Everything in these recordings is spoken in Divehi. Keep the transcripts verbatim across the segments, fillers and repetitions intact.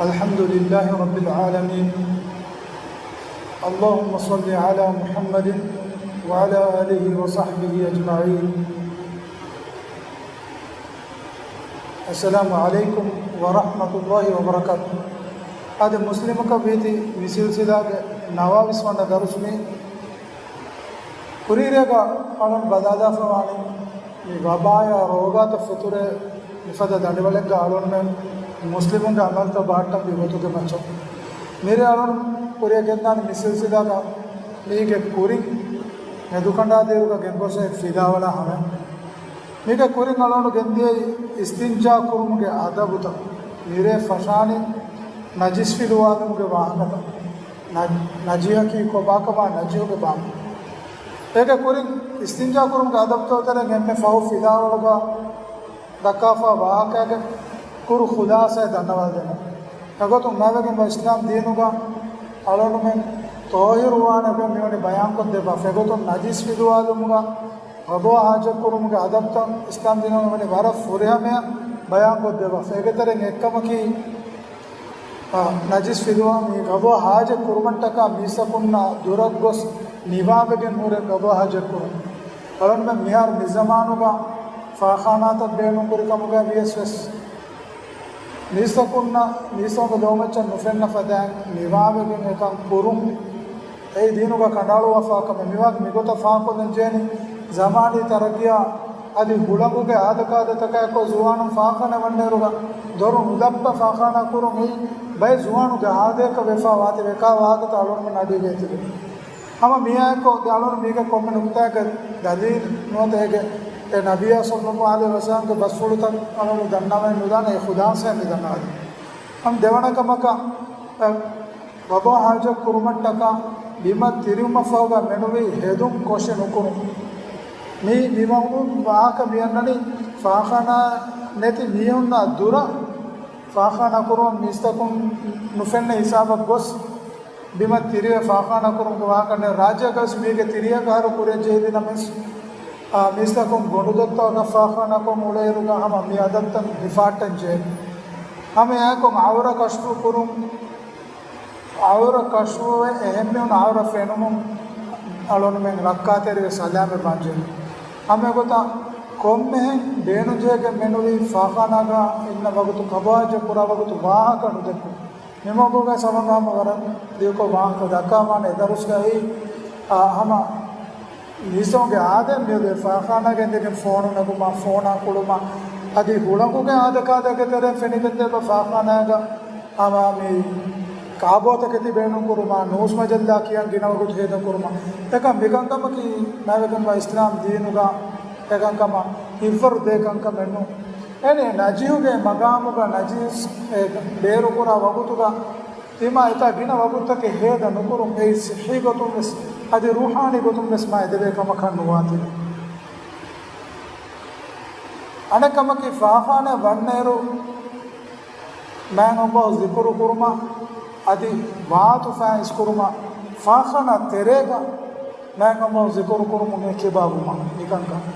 الحمد لله رب العالمين. اللهم صل على محمد وعلى آله وصحبه أجمعين. السلام عليكم ورحمة الله وبركاته. އަދި މުސްލިމުކަން ވީތި މި ސިލްސިލާގެ ނަވާވީސް ވަނަ ދަރުސް މި ކުރީރޭގަ އަޅުން ބަލާލާފަވާނީ މި ވަބާޔާ ރޯގާތައް ފެތުރޭ މިފަދަ ދަނޑިވަޅެއްގަ އަޅުންމެން މުސްލިމުންގެ އަމަލުތައް ބަހައްޓަން ވި ގޮތުގެ މައްޗަށް. މިރޭ އަޅުން ކުރިއަށް ގެންދާނީ މި ސިލްސިލާގަ މީގެ ކުރިން މެދުކަނޑާ ދިޔައިރުގަ ގެންގޮސް އެ ފިލާވަޅާ ހަމަ. މީގެ ކުރިން އަޅުން ގެންދިޔައީ އިސްތިންޖާ ކުރުމުގެ އަދަބުތައް. މިރޭ ފަށާނީ ނަޖިސް ފިލުވާލުމުގެ ވާހަކަތައް. ނަ-، ނަޖިހަކީ ކޮބާކަމާ ނަޖިހުގެ ބާ. އޭގެ ކުރިން އިސްތިންޖާ ކުރުމުގެ އަދަބުތައް ތެރެއިން އެންމެ ފަހު ފިލާވަޅުގަ ދައްކާފާ ވާހަކައިގެ ކުރު ޚުލާސާއެއް ދަންނަވައިދޭނަން. އެގޮތުން ނަވެގެން ވާ އިސްލާމް ދީނުގަ އަޅުގަނޑުމެން ޠާހިރުވާނެ ގޮތް މިވަނީ ބަޔާންކޮށްދެއްވާ. އެގޮތުން ނަޖިސް ފިލުވާލުމުގަ ގަޟާ ޙާޖަތް ކުރުމުގެ އަދަބުތައް އިސްލާމް ދީނުގަ ވަނީ ވަރަށް ފުރިހަމަޔަށް ބަޔާންކޮށްދެއްވާ. އޭގެ ތެރެއިން އެއްކަމަކީ، އާ، ނަޖިސް ފިލުވާ މި ގަޟާ ޙާޖަތް ކުރުމަށްޓަކާ މީސްތަކުންނާ ދުރަށް ގޮސް ނިވާވެގެން ހުރެ ގަޟާ ޙާޖަތް ކުރުން. އަޅުގަނޑުމެން މިހާރު މި ޒަމާނުގަ ފާޚާނާތައް ބޭނުންކުރި ކަމުގަ ވިޔަސް ވެސް މީސްތަކުންނަށް މީސްތަކުންގެ ލޯމައްޗަށް ނުފެންނަ ފަދައިން ނިވާވެގެން އެކަން ކުރުން އެއީ ދީނުގަ ކަނޑައަޅުވާފާ ކަމެއް. މިވާ މިގޮތަށް ފާހަގަކޮށްލަން ޖެހޭނީ ޒަމާނީ ތަރައްގީއާ އަދި ހުޅަނގުގެ އާދަކާދަތަކާއެއްކޮށް ޒުވާނުން ފާޚާނާ ވަންނައިރުގަ ދޮރު ނުލައްޕާ ފާޚާނާ ކުރުން އެއީ ބައެއް ޒުވާނުންގެ އާދަޔަކަށް ވެފާ ވާތީވެ އެކާ ވާހަކަތައް އަޅުގަނޑުމެން އަޑުއިވޭތިބެ. ހަމަ މިއާއެކު ދެ އަޅުން މީގެ ކޮންމެ ނުކުތާއެއްގެ ދަލީލް ނުވަތަ އޭގެ އެ ނަބިއްޔާ ޞައްލައްލާހު ޢަލައިހި ވަސައްލަމްގެ ބަސްފުޅުތައް އަޅުން ދަންނަވަން ނުދާނެ އެ ޚުލާޞާ މި ދަންނަވަނީ. ހަމަ ދެވަނަ ކަމަކަށް އެ ގަޟާ ޙާޖަތް ކުރުމަށްޓަކާ ބިމަށް ތިރިވުމަށްފަހުގަ މެނުވީ ހެދުން ކޮށެއް ނުކުރުން. މި މި ވަގުތު ވާހަކަ މިއަންނަނީ ފާޚާނާ ނެތި މީހުންނާ ދުރަށް ފާޚާނާ ކުރުމަށް މީސްތަކުން ނުފެންނަ ހިސާބަށް ގޮސް ބިމަށް ތިރިވެ ފާޚާނާ ކުރުމުގެ ވާހަކަ ނެތް. ރާއްޖޭގަވެސް މީގެ ތިރީހަކަށް އަހަރު ކުރިއަށް ޖެހިލި ނަމަވެސް، އާ، މީސްތަކުން ގޮނޑުދޮށްތަކަށް ފާޚާނާކޮށް އުޅޭއިރުގަ ހަމަ މި އަދަބުތައް ހިފާއްޓަން ޖެހޭ. ހަމަ އެއާއެކު އައުރަ ކަޝްފު ކުރުން، އައުރަ ކަޝްފުވެ އެހެންމެވުނު އައުރަ ފެނުމުން އަޅުގަނޑުމެން ރައްކާތެރިވެ ސަލާމަތްވާން ޖެހޭ. ހަމަ އެގޮތަށް ކޮންމެހެން ބޭނުންޖެހިގެން މެނުވީ ފާޚާނާގަ އިންނަ ވަގުތު ގަޟާ ޙާޖަތް ކުރާ ވަގުތު ވާހަކަ ނުދެއްކުން. މި މަގުގަ ސަމަގާމަ ވަރަށް ދިގުކޮށް ވާހަކަ ދައްކާވާނެ އެ ދަރުސްގައި، އާ، ހަމަ މީސްތަކުންގެ އާދައެއް މިއޮތް ފާޚާނާގަ އިނދެގެން ފޯނު ނެގުމާ، ފޯނާ ކުޅުމާ، އަދި ހުޅަނގުގެ އާދަކާދައިގެ ތެރެއިން ފެނިގެންދެއްވާ ފާޚާނާގަ ހަމަ މި ކާބޯތަކެތި ބޭނުން ކުރުމާ، ނޫސް މަޖައްލާ ކިޔަން ގިނަ ވަގުތު ހޭދަ ކުރުމާ، އެކަން މިކަންކަމަކީ ނަވެގެންވާ އިސްލާމް ދީނުގަ އެކަންކަމަށް ހިތްވަރު ދޭ ކަންކަމެއް ނޫން. އެނެ ނަޖިހުގެ މަގާމުގަ ނަޖިސް އެ ބޭރުކުރާ ވަގުތުގަ ތިމާ އެތާ ގިނަ ވަގުތުތަކެއް ހޭދަ ނުކުރުން. އެއީ ޞިއްޙީ ގޮތުން ވެސް އަދި ރޫޙާނީ ގޮތުން ވެސް މާ އެދެވޭ ކަމަކަށް ނުވާތީ. އަނެއް ކަމަކީ ފާޚާނާ ވަންނައިރު މާތް ﷲ ޒިކުރު ކުރުމަށް އަދި ވާތު ފާއިސް ކުރުމަށް ފާޚާނާ ތެރޭގަ މާތް ﷲ ޒިކުރު ކުރުމުގެ ކިބާވުމަށް މިކަންކަން.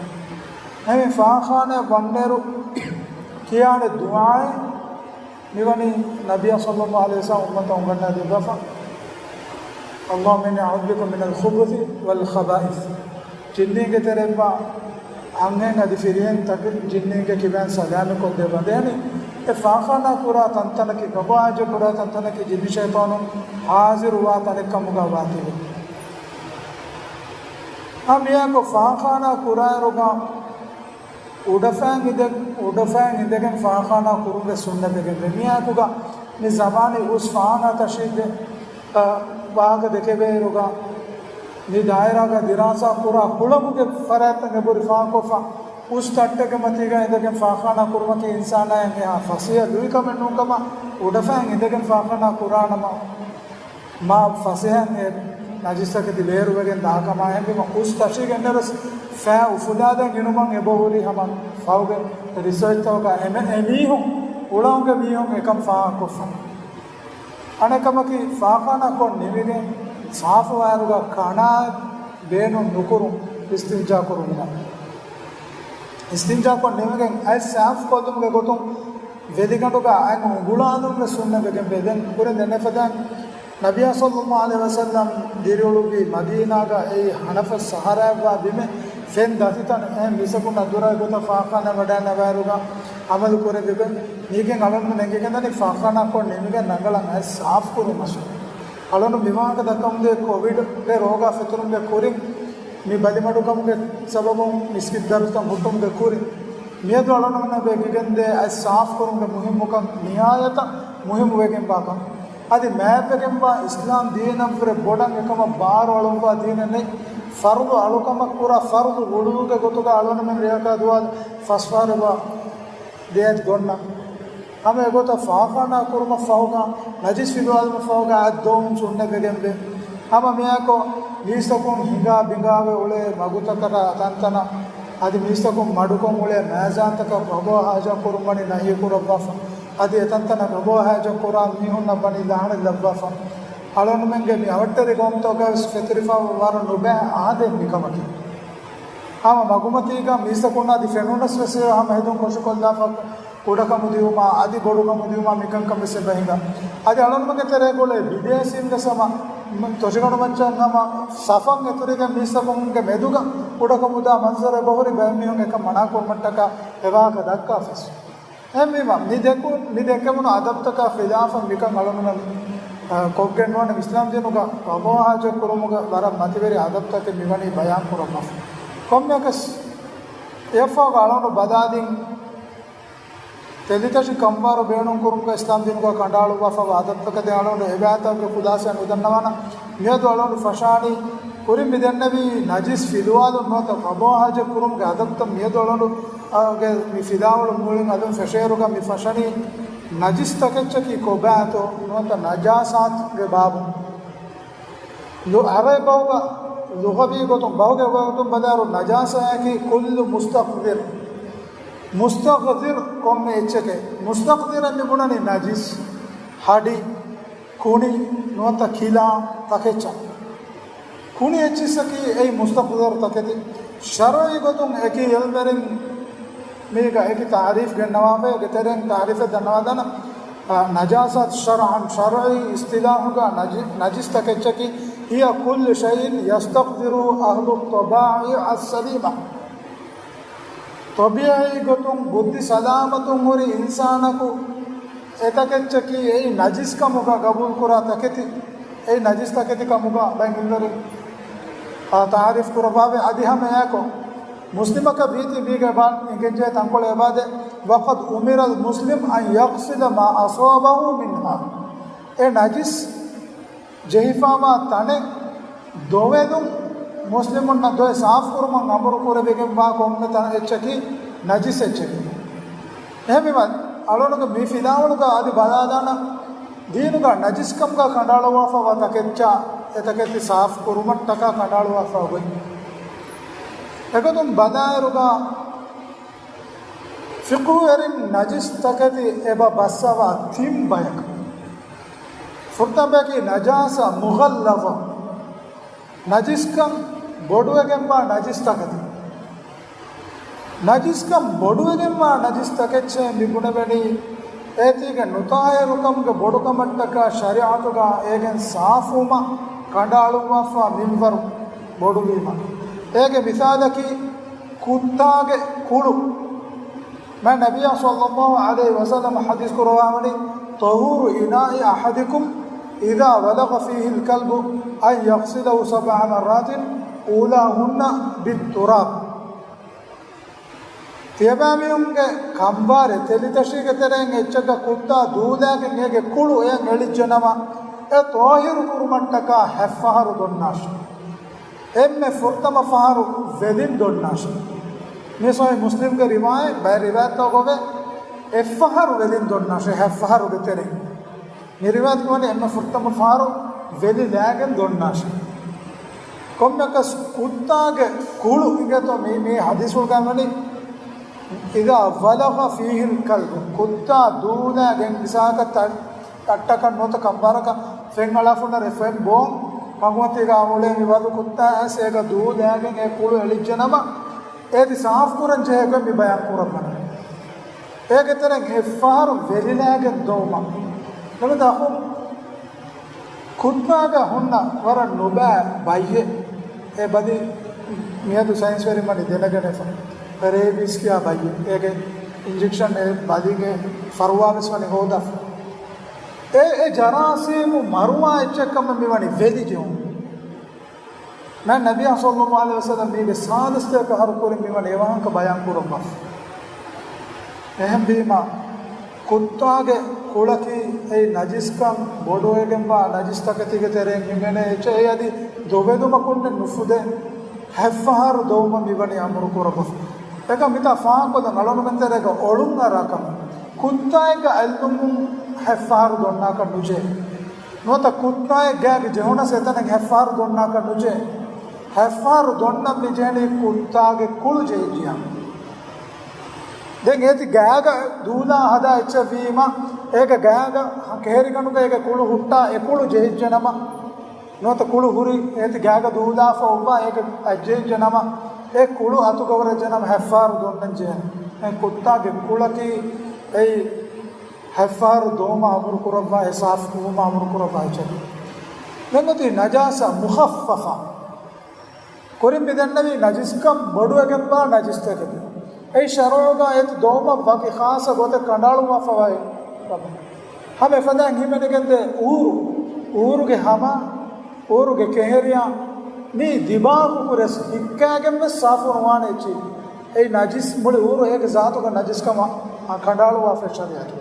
އެހެން ފާޚާނާ ވަންނައިރު ކިޔާނެ ދުޢާއެއް މިވަނީ ނަބިއްޔާ ޞައްލައްލާހު ޢަލައިހި ވަސައްލަމް އުއްމަތަށް އުނގަންނަ ދެއްވާފަ. اللهم إني أعوذ بك من الخبث والخبائث. ޖިންނީންގެ ތެރެއިންވާ އަންހެން އަދި ފިރިހެންތަކެއް ޖިންނީންގެ ކިބައިން ސަލާމަތްކޮށްދެއްވަން ދޭނީ. އެ ފާޚާނާ ކުރާ ތަންތަނަކީ، ގަބާ ޙާޖަތް ކުރާ ތަންތަނަކީ ޖިންނި ޝައިޠާނުން ޙާޟިރުވާ ތަނެއް ކަމުގަ ވާތީވެ. ހަމައެއާއެކު ފާޚާނާ ކުރާއިރުގަ އުޑަފައިން އިނދެ-، އުޑަފައިން އިނދެގެން ފާޚާނާ ކުރުމުގެ ސުންނަތެއް ގެންދެވޭ. މިއާއެކުގަ މި ޒަމާނީ ހުސް ފާޚާނާ ތަށީގެ، އަ، ވާހަކަ ދެކެވޭއިރުގަ މި ދާއިރާގަ ދިރާސާ ކުރާ ހުޅަނގުގެ ފަރާތްތައް އެބަހުރި ފާހަގަކޮށްފަ ހުސް ތައްޓެއްގެ މަތީގަ އިނދެގެން ފާޚާނާ ކުރުމަކީ އިންސާނާއަށް އެހާ ފަސޭހަ ލުއިކަމެއް ނޫންކަމަށް އުޑަފައިން އިނދެގެން ފާޚާނާ ކުރާނަމަ، މާ ފަސޭހައިން އެ ނަޖިސްތަކެތި ބޭރުވެގެން ދާކަމާ އެހެންވީމަ ހުސް ތަށީގަ އިންނައިރުވެސް ފައި އުފުލާދޭން އިނުމަށް އެބަހުރި ހަމަ ފަހުގެ ރިސާޗްތަކުގަ އެމެ-، އެމީހުން ހުޅަނގުގެ މީހުން އެކަން ފާހަގަކޮށްފަ. އަނެއް ކަމަކީ ފާޚާނާ ކޮށް ނިމިގެން ސާފުވާއިރުގަ ކަނާތް ބޭނުން ނުކުރުން އިސްތިންޖާ ކުރުމުގަ. އިސްތިންޖާކޮށް ނިމިގެން އަތް ސާފުކޮށްލުމުގެ ގޮތުން ވެލިގަނޑުގަ އަތް އުނގުޅާލުން ވެސް ހުންނެވިގެން ވޭ. ދެން ކުރިން ދެންނެފަދަ ނަބިއްޔާ ޞައްލައްލާހު ޢަލައިހި ވަސައްލަމް ދިރިއުޅުއްވީ މަދީނާގަ އެއީ ހަނަފަސް ސަހަރާއެއްވާ ބިމެއް. ފެން ދަތިތަން އެހެން މީސްތަކުންނަށް ދުރަށް އެގޮތަށް ފާޚާނާ ވަޑައިގަންނަވާއިރުގަ އަމަލު ކުރެވިގެން މީގެން އަޅުން ނެނގިގެންދަނީ ފާޚާނާކޮށް ނިމިގެން ރަނގަޅަށް އަތް ސާފު ކުރުމަށް. އަޅުން މިވާހަކަ ދައްކަމުންދޭ ކޮވިޑްގެ ރޯގާ ފެތުރުމުގެ ކުރިން މި ބަލިމަޑުކަމުގެ ސަބަބުން މިސްކިތް ދަރުސްތައް ހުއްޓުމުގެ ކުރިން މިއަދު އަޅުންނަށް ވެގިގެންދޭ އަތް ސާފުކުރުމުގެ މުހިއްމުކަން ނިހާޔަތަށް މުހިއްމުވެގެންވާކަން. އަދި މާތްވެގެންވާ އިސްލާމް ދީނަށްވުރެ ބޮޑަށް އެކަމަށް ބާރު އަޅުއްވާ ދީނެއް ނެތް. ފަރުޟު އަޅުކަމަށް ކުރާ ފަރުޟު އުޅުއްވުމުގެ ގޮތުގަ އަޅުންމެން ރެޔަކާ ދުވާލު ފަސްފަހަރެއްވާ ދެއަތް ގޮންނަ. ހަމަ އެގޮތަށް ފާޚާނާ ކުރުމަށް ފަހުގަ، ނަޖިސް ފިލުވާލުމަށް ފަހުގަ އަތް ދޮވުން ސުންނަތްވެގެންވޭ. ހަމަ މިއާކޮށް މީސްތަކުން ހިނގާ ބިނގާވެ އުޅޭ މަގުތަކަށް ތަންތަނަށް، އަދި މީސްތަކުން މަޑުކޮށް އުޅޭ މައިޒާންތަކަށް ގަބޯ ހާޖަ ކުރުން ވަނީ ނަހީ ކުރައްވާފަ. އަދި އެތަންތަނަށް ގަބޯ ހާޖަ ކުރާ މީހުންނަށް ވަނީ ލަހަނަތް ލައްވާފަ. އަޅުންމެންގެ މި އަވަށްޓެރި ގައުމުތަކުގައި ވެސް ފެތުރިފައި ވަރަށް ނުބައި އާދައެއް މިކަމަކީ. ހަމަ މަގުމަތީގަ މީސްތަކުންނަށް އަދި ފެނުނަސް ވެސް ހަމަ ހެދުން ކޮށިކޮށްލާފަ. ކުޑަކަމުދިއުމާ އަދި ބޮޑުކަމުދިއުމާ މިކަންކަން ވެސް އެބަ ހިނގާ. އަދި އަޅުންމެންގެ ތެރޭގަ އުޅޭ ބިދޭސީން ވެސް ހަމަ ތޮށިގަނޑު މައްޗަށް ހަމަ ސަފަށް އެތުރިގެން މީސްތަކުންގެ މެދުގަ ކުޑަކަމުދާ މަންޒަރު އެބަހުރި ބައެއް މީހުން އެކަން މަނާ ކުރުމަށްޓަކާ އެ ވާހަކަ ދައްކާފަސް. އެހެންވީމަ، މި ދެކު-، މި ދެއްކެވުނު އަދަބްތަކާ ޚިލާފަށް މިކަން އަޅުންމެން، އަ، ކޮށްގެންނުވާނެ. އިސްލާމް ދީނުގަ ގަބޯ ހާޖަ ކުރުމުގަ ވަރަށް މަތިވެރި އަދަބްތަކެއް މިވަނީ ބަޔާން ކުރައްވާފަ. ކޮންމެއަކަސް އެއަށްފަހު އަޅުން ބަލާލިން، ތެލިތަށި ކަނބާރު ބޭނުން ކުރުމުގަ އިސްލާމް ދީނުގަ ކަނޑައަޅުއްވާފައިވާ އަދަބްތަކަށް ދެން އަޅުން އެބައިތަކުގެ ޚުލާސާ ނުދަންނަވާނަ. މިއަދު އަޅުން ފަށާނީ، ކުރިން މި ދެންނެވީ ނަޖިސް ފިލުވާލުން ނުވަތަ ގަބޯ ހާޖަ ކުރުމުގެ އަދަބްތައް. މިއަދު އަޅުން އާ، ގެ މި ފިލާވަޅު މޫޅިން އަލުން ފެށޭއިރުގަ މި ފަށަނީ ނަޖިސް ތަކެއްޗަކީ ކޮބާތޯ ނުވަތަ ނަޖާސާތުގެ ބާބު. ލު-، އަރަބި ބަހުގަ ލުޣަވީ ގޮތުން ބަހުގެ ގޮތުން ބަލާއިރު ނަޖާސާއަކީ ކުއްލު މުސްތަޤްޛިރު. މުސްތަޤްޛިރު ކޮންމެ އެއްޗެކޭ. މުސްތަޤްޛިރަށް މި ބުނަނީ ނަޖިސް، ހަޑި، ކުނި ނުވަތަ ކިލާ ތަކެއްޗަށް. ކުނި އެއްޗިއްސަކީ އެއީ މުސްތަޤްޛިރު ތަކެތި. ޝަރުޢީ ގޮތުން އެކި އެލްމެރިން މީގަ އެކި ތާރީފް ގެންނަވާފައި، އޭގެ ތެރެއިން ތާރީފެއް ދަންނަވާލާނަ. އާ، ނަޖާސާތު ޝަރްޢަން، ޝަރުޢީ އިސްތިލާހުގަ ނަޖި-، ނަޖިސް ތަކެއްޗަކީ، هي كل شيء يستقذره أهل الطبائع السليمة. ޠަބީޢީ ގޮތުން ބުއްދި ސަލާމަތުން ހުރި އިންސާނަކު އެތަކެއްޗަކީ އެއީ ނަޖިސްކަމުގަ ގަބޫލުކުރާ ތަކެތި، އެއީ ނަޖިސް ތަކެތި ކަމުގަ ބައެއް އިލްމުވެރިން، އާ، ތަޢުރީފް ކުރައްވާފައި. އަދި ހަމައެއާއެކު މުސްލިމަކަށް ވީތީ މީގެ ބާ އެނގެންޖެހޭ ތަންކޮޅެއް އެބައާދޭ، وقد أمر المسلم أن يغسل ما أصابه منها. އެ ނަޖިސް ޖެހިފައިވާ ތަނެއް ދޮވެލުން، މުސްލިމުންނަށް ދޮވެ ސާފުކުރުމަށް އަމުރު ކުރެވިގެންވާ ކޮންމެ ތަން އެއްޗަކީ ނަޖިސް އެއްޗެކޭ. އެހެންވީމަ، އަޅުގަނޑުގެ މި ފިލާވަޅުގަ އަދި ބަލާލާނަ، ދީނުގަ ނަޖިސްކަމުގަ ކަނޑައަޅުވާފައިވާ ތަކެއްޗާ އެ ތަކެތި ސާފު ކުރުމަށްޓަކާ ކަނޑައަޅުވާފައި ގޮތް. އެގޮތުން ބަލާއިރުގަ، ފިޤުހުވެރިން ނަޖިސް ތަކެތި އެބަ ބައްސަވާ ތިން ބަޔަކަށް. ފުރަތަމަ ބަޔަކީ ނަޖާސާ މުޣައްލަޒަ. ނަޖިސްކަން ބޮޑުވެގެންވާ ނަޖިސް ތަކެތި. ނަޖިސްކަން ބޮޑުވެގެންވާ ނަޖިސް ތަކެއްޗޭ މި ބުނެވެނީ، އޭތީގެ ނުޠާހިރުކަމުގެ ބޮޑުކަމަށްޓަކާ ޝަރީޢަތުގަ އޭގެން ސާފުވުމަށް ކަނޑައަޅުއްވާފަ މިންވަރު ބޮޑުވީމަ. އޭގެ މިސާލަކީ، ކުއްތާގެ ކުޅު. މާތް ނަބިއްޔާ ޞައްލައްލާހު ޢަލައިހި ވަސައްލަމަ ޙަދީޘް ކުރައްވާވަނީ، طهور إناء أحدكم إذا ولغ فيه الكلب أن يغسله سبع مرات أولاهن بالتراب. ތިޔަބައިމީހުންގެ ކަނބާރެއް ތެލިތަށީގެ ތެރެއިން އެއްޗެއްގަ ކުއްތާ ދޫލާގެން އޭގެ ކުޅު އެޔަށް އެޅިއްޖެނަމަ، އެ ޠާހިރު ކުރުމަށްޓަކާ ހަތްފަހަރު ދޮންނާށި. އެންމެ ފުރަތަމަ ފަހަރު ވެލިން ދޮންނާށި. މި ޞަޙީޙު މުސްލިމްގެ ރިވާޔަތް، ބައެއް ރިވާޔަތްތަކުގައި އެއްފަހަރު ވެލިން ދޮންނާށި، ހަތްފަހަރުގެ ތެރެއިން. މި ރިވާޔަތް ވަނީ އެންމެ ފުރަތަމަ ފަހަރު ވެލި ލާގެން ދޮންނާށި. ކޮންމެއަކަސް ކުއްތާގެ ކުޅު އިނގޭތޯ މި، މި ޙަދީޘްފުޅުގައި ވަނީ، إذا ولغ فيه الكلب، ކުއްތާ ދޫލާގެން މިސާލަކަށް ތަ-، ތައްޓަކަށް ނުވަތަ ކަނބާރަކަށް ފެން އަޅާފަ ހުންނަރޭ ފެން ބޯން މަގުމަތީގަ އުޅޭ މި ވަލު ކުއްތާ އައިސް އޭގަ ދޫލާގެން އެ ކުޅު އެޅިއްޖެނަމަ، އޭތި ސާފު ކުރަން ޖެހޭ ގޮތް މި ބަޔާން ކުރައްވަނީ. އޭގެ ތެރެއިން އެއްފަހަރު ވެލިލާގެން ދޮވުމަށް. ނަމަ ދަ އަޚުން ކުއްތާގަ ހުންނަ ވަރަށް ނުބައި ބައްޔެއް. އެ ބަލި މިއަދު ސައިންސްވެރިން ވަނީ ދެނެގެނެފަ. ރޭބީސް ކިޔާ ބައްޔެއް. އޭގެ އިންޖެކްޝަން އެ ބަލިގެ ފަރުވާވެސް ވަނީ ހޯދާފަ. އެ، އެ ޖަރާސީމު މަރުވާ އެއްޗެއްކަމަށް މިވަނީ ވެލި ޖެހުން. މާތް ނަބިއްޔާ ޞައްލައްލާހު ޢަލައިހި ވަސައްލަމް މީގެ ސާދަސްތޭކަ އަހަރު ކުރިން މިވަނީ އެވާހަކަ ބަޔާން ކުރައްވާފަ. އެހެންވީމަ، ކުއްތާގެ ކުޅަކީ އެއީ ނަޖިސްކަން ބޮޑުވެގެންވާ ނަޖިސް ތަކެތީގެ ތެރެއިން ހިމެނޭ އެއްޗެއް. އެއީ އަދި ދޮވެލުމަކުންނެއް ނުފުދޭ. ހަތްފަހަރު ދޮވުމަށް މިވަނީ އަމުރު ކުރައްވާފަ. އެކަމް މިތާ ފާހަގަކޮށްލަން އަޅުގަނޑުމެން ތެރޭގަ އޮޅުން އަރާ ކަމެއް. ކުއްތާއެއްގަ އަތްލުމުން ހަތްފަހަރު ދޮންނާކަށް ނުޖެހޭ. ނުވަތަ ކުއްތާއެއް ގާގަ ޖެހުނަސް އެތަނަށް ހަތްފަހަރު ދޮންނާކަށް ނުޖެހޭ. ހަތްފަހަރު ދޮންނަން މި ޖެހެނީ ކުއްތާގެ ކުޅު ޖެހިއްޖިއްޔާ. ދެން އޭތި ގާގަ ދޫލާ ހަދާ އެއްޗެއް ވީމަ، އޭގެ ގާގަ ކެހެރިގަނޑުގަ އޭގެ ކުޅު ހުއްޓާ އެ ކުޅު ޖެހިއްޖެ ނަމަ، ނުވަތަ ކުޅު ހުރި އޭތި ގާގަ ދޫލާފަ އޮއްވާ އޭގެ އަތްޖެހިއްޖެ ނަމަ، އެ ކުޅު އަތުގަ ހުރެއްޖެ ނަމަ ހަތްފަހަރު ދޮންނަން ޖެހޭނެ. އެ ކުއްތާގެ ކުޅަކީ އެއީ ހަތްފަހަރު ދޮވުމަށް އަމުރު ކުރައްވާ، އެ ސާފު ކުރުމަށް އަމުރު ކުރައްވާ އެއްޗަކީ. ދެން އޮތީ ނަޖާސާ މުޚައްފަފާ. ކުރިން މި ދެންނެވީ ނަޖިސްކަން ބޮޑުވެގެންވާ ނަޖިސްތަކެތި. އެއީ ޝަރުޢުގަ އޭތި ދޮވުމަށް ވަކި ޚާއްޞަ ގޮތެއް ކަނޑައަޅުއްވާފަވާ ކަމެއް. ހަމަ އެފަދައިން ހިމެނިގެންދޭ އޫރު، އޫރުގެ ހަމަ، އޫރުގެ ކެހެރިޔާ، މީ ދިމާޣު ކުރެސް ހިއްކާގެން ވެސް ސާފު ނުވާނެ އެއްޗި. އެއީ ނަޖިސް، މުޅި އޫރު އޭގެ ޒާތުގަ ނަޖިސްކަމަށް ކަނޑައަޅުއްވާފަ ޝަރީޢަތު.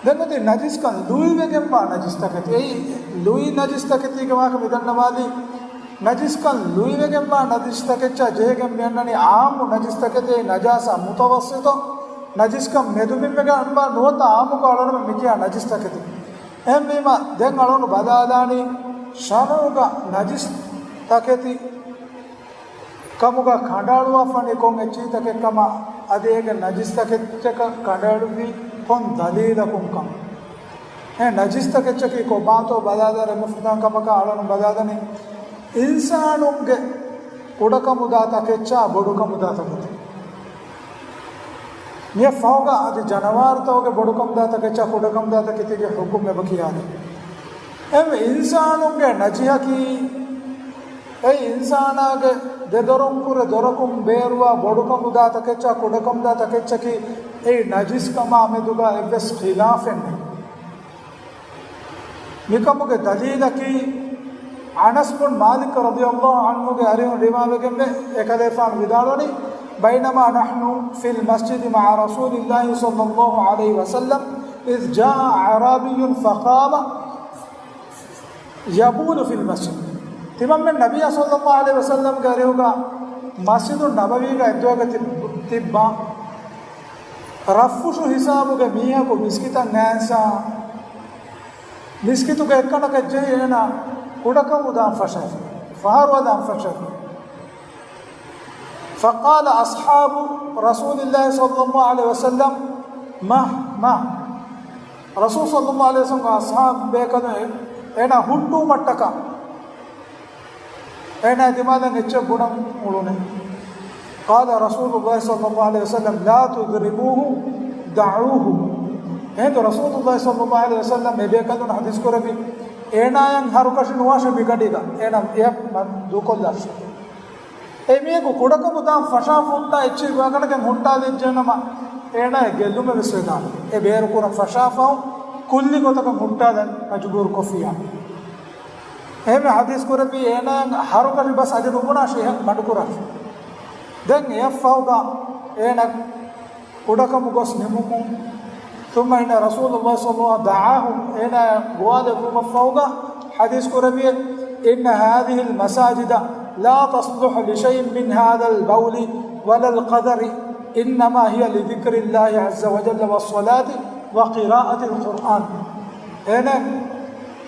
ދެން އޮތީ ނަޖިސްކަން ލުއިވެގެންވާ ނަޖިސްތަކެތި. އެއީ ލުއި ނަޖިސްތަކެތީގެ ވާހަކަ މިދަންނަވާލީ. ނަޖިސްކަން ލުއިވެގެންވާ ނަޖިސްތަކެއްޗާ ޖެހިގެން މިއަންނަނީ ޢާއްމު ނަޖިސްތަކެތި، ނަޖާސާ މުތަވައްސިޠު ނަޖިސްކަން މެދުބިންވެގެންވާ ނުވަތަ ޢާއްމުކޮށް އަޅުގަނޑުމެން މިކިޔާ ނަޖިސްތަކެތި. އެހެންވީމަ، ދެން އަޅުގަނޑު ބަލާލާނީ ޝަރުޢުގަ ނަޖިސްތަކެތި ކަމުގަ ކަނޑައަޅުވާފަނީ ކޮން އެއްޗިހިތަކެއްކަމަށް، އަދި އޭގެ ނަޖިސްތަކެއްޗަކަށް ކަނޑައެޅުއްވީ ކޮން ދަލީލަކުންކަން. އެ ނަޖިސްތަކެއްޗަކީ ކޮބާތޯ ބަލާލާ ރެމެފުދާން ކަމަކަށް އަޅުން ބަލާލަނީ އިންސާނުންގެ ކުޑަކަމުދާ ތަކެއްޗާ ބޮޑުކަމުދާ ތަކެތި. މިއަށް ފަހުގަ އަދި ޖަނަވާރުތަކުގެ ބޮޑުކަމުދާ ތަކެއްޗާ ކުޑަކަމުދާ ތަކެތީގެ ޙުކުމް އެބަ ކިޔާލި. އެ އިންސާނުންގެ ނަޖިހަކީ އެ އިންސާނާގެ ދެދޮރުން ކުރެ ދޮރަކުން ބޭރުވާ ބޮޑުކަމުދާ ތަކެއްޗާ ކުޑަކަމުދާ ތަކެއްޗަކީ އެއީ ނަޖިސްކަމާ މެދުގަ އެއްވެސް ޚިލާފެއް ނެތް. މިކަމުގެ ދަލީލަކީ، އަނަސް ބުން މާލިކް ރަޟިޔަﷲ ޢަންހުގެ އަރިހުން ރިވާވެގެންވޭ، އެކަލޭފާނު ވިދާޅުވަނީ، بينما نحن في المسجد مع رسول الله صلى الله عليه وسلم إذ جاء أعرابي فقام يبول في المسجد. ތިމަންމެން ނަބިއްޔާ ޞައްލަﷲ ޢަލައިހި ވަސައްލަމްގެ އަރިހުގަ މަސްޖިދުއް ނަބަވީގަ އެއްދުވަހަކަށް ތި-، ތިއްބާ ރަށްފުށު ހިސާބުގެ މީހަކު މިސްކިތަށް އައިސާ، މިސްކިތުގެ އެއްކަނޑަކަށް ޖެހި އޭނާ ކުޑަކަމުދާން ފަށާފި، ފަހަރުވަދާން ފަށާފި. فقال أصحاب رسول الله صلى الله عليه وسلم، مه، مه. ރަސޫލު ޞައްލަﷲ ޢަލައިހި ވަސައްލަމްގެ އަޞްޙާބު ބޭކަލުން އޭނާ ހުއްޓުވުމަށްޓަކާ، އޭނާ ދިމާލަށް އެއްޗެއް ބުނަން އުޅުނެ. قال رسول الله صلى الله عليه وسلم، لا تضرموه، دعوه. އެހިނދު ރަސޫލު ޞައްލަﷲ ޢަލައިހި ވަސައްލަމް އެ ބޭކަލުން ޙަދީޘް ކުރެއްވި، އޭނާއަށް ހަރުކަށި ނުވާށޭ މިގަޑީގަ، އޭނާ އެއަށް ދޫކޮށްލާށޭ. އެ މީހަކު ކުޑަކަމުދާން ފަށާފަ ހުއްޓާ އެއްޗެއް ވާގަނޑަކަށް ހުއްޓާލައްޖެ ނަމަ، އޭނާއަށް ގެއްލުމެއް ވެސް ވެދާނެ. އެ ބޭރުކުރަން ފަށާފައު ކުއްލި ގޮތަކަށް ހުއްޓާލަން މަޖުބޫރު ކޮށްފިއްޔާ. އެހެންވެ ޙަދީޘް ކުރެއްވީ އޭނާއަށް ހަރުކަށި ބަސް އަދި ނުބުނާށޭ، އެހެން މަޑުކުރާށޭ. ދެން އެއަށްފަހުގަ އޭނާ ކުޑަކަމު ގޮސް ނިމުމުން، ثم إن رسول الله صلى الله عليه وسلم دعاه، އޭނާ ގޮވާލެއްވުމަށްފަހުގަ ޙަދީޘް ކުރެއްވި، إن هذه المساجد لا تصلح لشيء من هذا البول ولا القذر، إنما هي لذكر الله عز وجل والصلاة وقراءة القرآن. އޭނާ،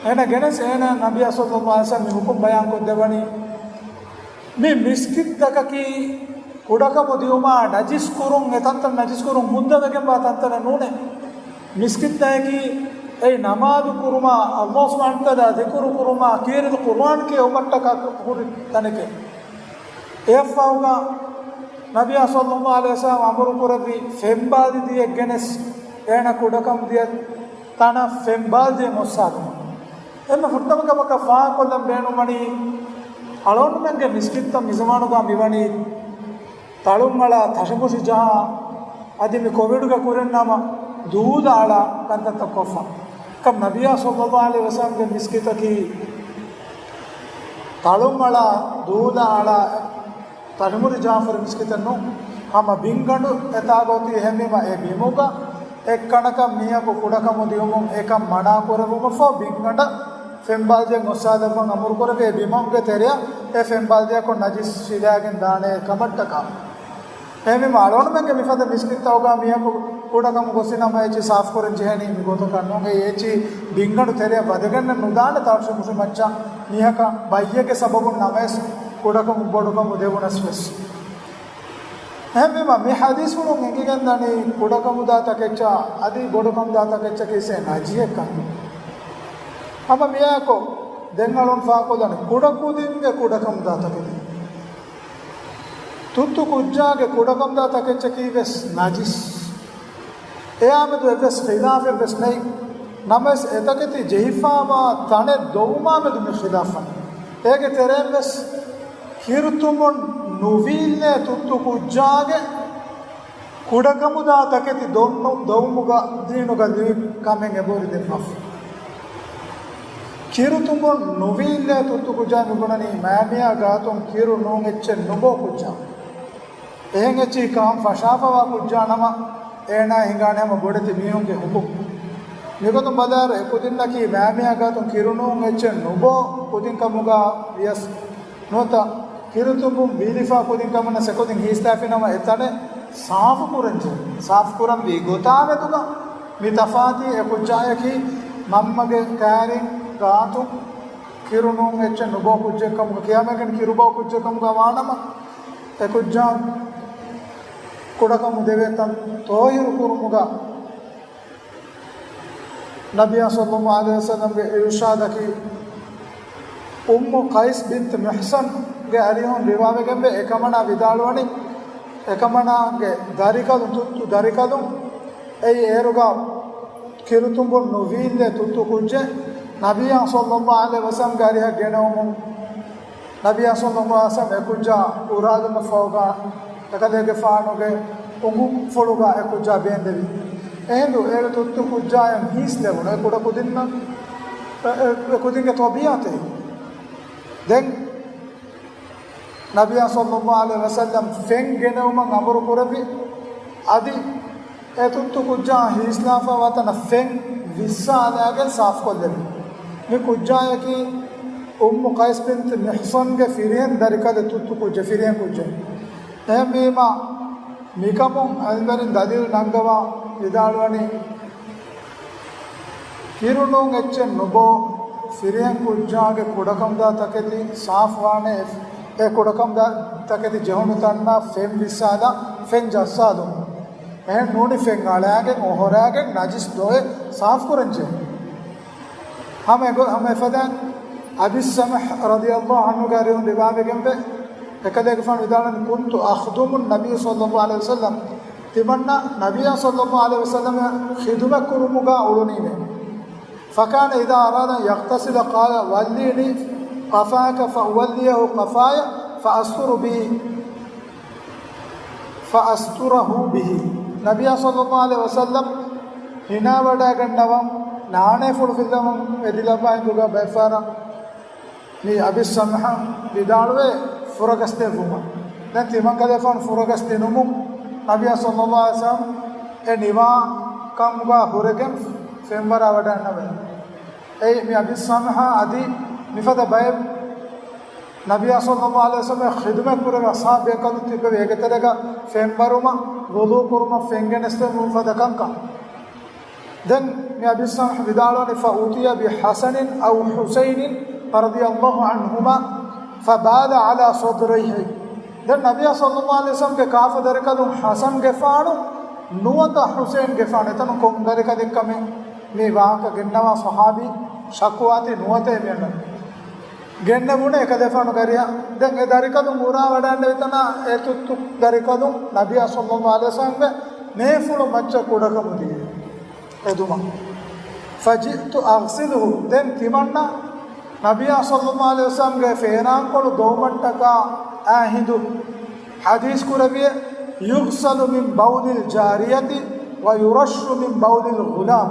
އޭނާ ގެނެސް އޭނާ ނަބިއްޔާ ޞައްލަﷲ ޢަލައިހި ވަސައްލަމް މި ޙުކުމް ބަޔާން ކޮށްދެއްވަނީ، މި މިސްކިތްތަކަކީ ކުޑަކަމު ދިއުމާ ނަޖިސް ކުރުން، އެ ތަންތަން ނަޖިސް ކުރުން ހުއްދަވެގެންވާ ތަންތަނެއް ނޫނޭ. މިސްކިތްތަކަކީ އެއީ ނަމާދު ކުރުމާ، ﷲ ސުބްޙާނަހޫ ވަތަޢާލާ ޛިކުރު ކުރުމާ، ކީރިތި ޤުރުއާން ކިޔެވުމަށްޓަކާ ހުރި ތަނެކޭ. އެއަށްފަހުގަ ނަބިއްޔާ ޞައްލައްލާހު ޢަލައިހި ވަސައްލަމަ އަމުރު ކުރެއްވި ފެންބާލި ދިޔަ ގެނެސް އޭނަ ކުޑަކަމުދިޔަ ތަނަށް ފެންބާލި ދިޔަ އޮއްސާދިނުން. އެންމެ ފުރަތަމަ ކަމަކަށް ފާހަގަކޮށްލަން ބޭނުންވަނީ، އަޅުގަނޑުމެންގެ މިސްކިތްތައް މިޒަމާނުގަ މިވަނީ ތަޅުން އަޅާ، ތަށިމުށި ޖަހާ، އަދި މި ކޮވިޑުގެ ކުރިން ނަމަ ދޫލަ އަޅާ ކަންތައްތައް ކޮށްފަ. ކަމް ނަބިއްޔާ ޞައްލައްލާހު ޢަލައިހި ވަސައްލަމަގެ މިސްކިތަކީ ތަޅުން އަޅާ، ދޫލަ އަޅާ، ތަށިމުށި ޖަހާފަ ހުރި މިސްކިތެއް ނޫން. ހަމަ ބިންގަނޑު އެތާގަ އޮތީ. އެހެންވީމަ އެ ބިމުގަ އެއްކަނަކަށް މީހަކު ކުޑަކަމު ދިއުމުން އެކަން މަނާ ކުރެއްވުމަށްފަހު ބިންގަނޑަށް ފެންބާލިދިއެއް އޮއްސާދެއްވަން އަމުރު ކުރެއްވި. އެ ބިމުގެ ތެރެއަށް އެ ފެންބާލިދިއަކުން ނަޖިސް ފިލާގެން ދާނެ ކަމަށްޓަކާ. އެހެންވީމަ އަޅުގަނޑުމެންގެ މިފަދަ މިސްކިތްތަކުގަ މީހަކު ކުޑަކަމު ގޮސްފި ނަމަ އެއްޗެއް ސާފުކުރަން ޖެހޭނީ މިގޮތަކަށް ނޫން. އެ އެއްޗި ބިންގަނޑު ތެރެއަށް ވަދެގެންނެއް ނުދާނެ ތަށިމުށި މައްޗަށް މީހަކަށް ބައްޔެއްގެ ސަބަބުން ނަމަވެސް ކުޑަކަމު ބޮޑުކަމު ދެވުނަސް ވެސް. އެހެންވީމަ މި ޙަދީޘްފުޅުން އެނގިގެންދަނީ ކުޑަކަމުދާ ތަކެއްޗާ އަދި ބޮޑުކަމުދާ ތަކެއްޗަކީ އެއް ނަޖިހެއްކަން. ހަމަ މިއާއެކު ދެން އަޅުން ފާކޮށްލަނީ ކުޑަކުދިންގެ ކުޑަކަމުދާ ތަކެތި. ތުއްތު ކުއްޖާގެ ކުޑަކަމުދާ ތަކެއްޗަކީ ވެސް ނަޖިސް. އެއާމެދު އެއްވެސް ޚިލާފެއް ވެސް ނެތް. ނަމަވެސް އެތަކެތި ޖެހިފާވާ ތަނެއް ދޮވުމާމެދު މި ޚިލާފްވަނީ. އޭގެ ތެރެއިން ވެސް ކިރުތުނބުން ނުވީއްލޭ ތުއްތު ކުއްޖާގެ ކުޑަކަމުދާ ތަކެތި ދޮންނު-، ދޮވުމުގަ ދީނުގަ ލިބި ކަމެއް އެބަހުރި ދެއްވާފަ. ކިރުތުނބުން ނުވީއްލޭ ތުއްތު ކުއްޖާ މިބުނަނީ މައިމައިގާތުން ކިރު ނޫން އެއްޗެއް ނުބޯ ކުއްޖާ. އެހެން އެއްޗެހި ކަހަން ފަށާފަވާ ކުއްޖާ ނަމަ، އޭނާ ހިނގާނެ ހަމަ ބޮޑެތި މީހުންގެ ހުކުމް. މިގޮތުން ބަލާއިރު، އެ ކުދިންނަކީ މައިމައިގާތުން ކިރު ނޫން އެއްޗެއް ނުބޯ ކުދިން ކަމުގަ ވިޔަސް ނުވަތަ ކިރުތުނބުން ވީލިފާ ކުދިން ކަމުން އެ ކުދިން ހީސްލާފި ނަމަ، އެ ތަނެއް ސާފު ކުރަންޖެހޭ. ސާފު ކުރަންވީ ގޮތާމެދުގަ މި ތަފާތީ. އެ ކުއްޖާއަކީ މަންމަގެ ކައިރިން ގާތުން ކިރު ނޫން އެއްޗެއް ނުބޯ ކުއްޖެއް ކަމުގަ، ކިޔާމައިގެން ކިރު ބޯ ކުއްޖެއް ކަމުގަ ވާނަމަ، އެ ކުއްޖާ ކުޑަކަމު ދެވޭ ތަން ތޯހިރު ކުރުމުގަ ނަބިއްޔާ ޞައްލައްލާހު ޢަލައިހި ވަސައްލަމްގެ އިރުޝާދަކީ އުއްމު ޤައިސް ބިންތު މިޙްޞަންގެ އަރިހުން ރިވާވެގެންވޭ. އެކަމަނާ ވިދާޅުވަނީ، އެކަމަނާގެ ދަރިކަލުން، ތުއްތު ދަރިކަލުން، އެއީ އޭރުގަ ކިރުތުނބުން ނުވީއްލޭ ތުއްތު ކުއްޖެއް ނަބިއްޔާ ޞައްލައްލާހު ޢަލައިހި ވަސައްލަމްގެ އަރިހަށް ގެނައުމުން، ނަބިއްޔާ ޞައްލައްލާހު ޢަލައިހި ވަސައްލަމް އެ ކުއްޖާ އުރާލުމަށްފަހުގަ، އެކަލޭގެފާނުގެ އުނގުފުޅުގަ އެ ކުއްޖާ ބޭންދެވި. އެހިނދު އޭރު ތުއްތު ކުއްޖާއަށް ހީސް ލެވުނު. އެ ކުޑަ ކުދިންނަށް، އެ، އެ، އެ ކުދިންގެ ޠަބީޢަތެއް. ދެން ނަބިއްޔާ ޞައްލައްލާހު ޢަލައިހި ވަސައްލަމް ފެން ގެނެވުމަށް އަމުރު ކުރެއްވި. އަދި އެ ތުއްތު ކުއްޖާ ހީސްލާފަ ވާތަނަށް ފެން ވިއްސާލާގެން ސާފުކޮށްލެވި. މި ކުއްޖާއަކީ އުއްމު ޤައިސް ބިންތު މިޙްޞަންގެ ފިރިހެން ދަރިކަލެއް، ތުއްތު ކުއްޖެއް، ފިރިހެން ކުއްޖެއް. އެހެންވީމަ، މިކަމުން ޢިލްމުވެރިން ދަލީލު ނަންގަވާ ވިދާޅުވަނީ، ކިރުނޫން އެއްޗެއް ނުބޯ ފިރިހެން ކުއްޖާގެ ކުޑަކަމުދާ ތަކެތި ސާފުވާނެ، އެ ކުޑަކަމުދާ ތަކެތި ޖެހުނު ތަންނަށް ފެން ވިއްސާލާ ފެން ޖައްސާލުން. އެހެން ނޫނީ ފެން އަޅާގެން އޮހޮރާގެން ނަޖިސް ދޮވެ ސާފުކުރަންޖެހޭ. ހަމަ އެގޮ-، ހަމަ އެފަދައިން އަބީ ސަމަޙް ރަޟިޔަﷲ ޢަންހުގެ އަރިހުން ރިވާވެގެންވޭ. އެކަލޭގެފާނު ވިދާޅުވަނީ، كنت أخدم النبي صلى الله عليه وسلم، ތިމަންނަ ނަބިއްޔާ ޞައްލައްލާހު ޢަލައިހި ވަސައްލަމަށް ޚިދުމަތް ކުރުމުގަ އުޅުނީމޭ. فكان إذا أراد أن يغتسل قال ولني قفاك فأوليه قفاي فأستر به فأستره به. ނަބިއްޔާ ޞައްލައްލާހު ޢަލައިހި ވަސައްލަމް ހިނާވަޑައިގަންނަވަން، ނާނޭފުޅު ފިލަމުން އެދިލައްވާ ހިނދުގަ ބައެއްފަހަރަށް މި އަބީ ސަމަޙް ވިދާޅުވޭ ފުރަގަސް ދެއްވުމަށް. ދެން ތިމަންކަލޭފާނު ފުރަގަސް ދިނުމުން ނަބިއްޔާ ޞައްލައްލާހު ޢަލައިހި ވަސައްލަމް އެ ނިވާ ކަމުގަ ހުރެގެން ފެންވަރާ ވަޑައިގަންނަވަން. އެއީ މި އަބީ ސަމަޙް އަދި މިފަދަ ބައެއް ނަބިއްޔާ ޞައްލައްލާހު ޢަލައިހި ވަސައްލަމަށް ޚިދުމަތް ކުރެވޭ ޞަޙާބީ ބޭކަލުން ތިއްބެވި. އޭގެ ތެރޭގަ ފެންވަރުމަށް، ވުޟޫ ކުރުމަށް، ފެން ގެނެސްދެވުމަށް ފަދަ ކަންކަން. ދެން މި އަބީ ސަމަޙް ވިދާޅުވަނީ، فأتي بحسن أو حسين رضي الله عنهما فبال على صدريه. ދެން ނަބިއްޔާ ޞައްލައްލާހު ޢަލައިހި ވަސައްލަމްގެ ކާފަ ދަރިކަލުން ޙަސަންގެފާނު ނުވަތަ ޙުސައިންގެފާނު، އެތަނުން ކޮން ދަރިކަލެއްކަމެއް މި ވާހަކަ ގެންނަވާ ޞަޙާބީ ޝައްކުވާތީ ނުވަތަ އެމީހުން. ގެންނެވުނެ އެކަލޭފާނުގެ އަރިހަށް. ދެން އެ ދަރިކަލުން އުރާވަޑައިގެންނެވި ތަނާ އެ ތުއްތު ދަރިކަލުން ނަބިއްޔާ ޞައްލައްލާހު ޢަލައިހި ވަސައްލަމްގެ ނޭފުޅު މައްޗަށް ކުޑަކަމުދިޔަ އެދުމަށް. فجئت أغسله، ދެން ތިމަންނަ ނަބިއްޔާ ޞައްލައްލާހު ޢަލައިހި ވަސައްލަމްގެ ފޭނާންކޮޅު ދޮވުމަށްޓަކާ އާ ހިނދު ޙަދީޘް ކުރެވިއޭ، يغسل من بول الجارية ويرش من بول الغلام.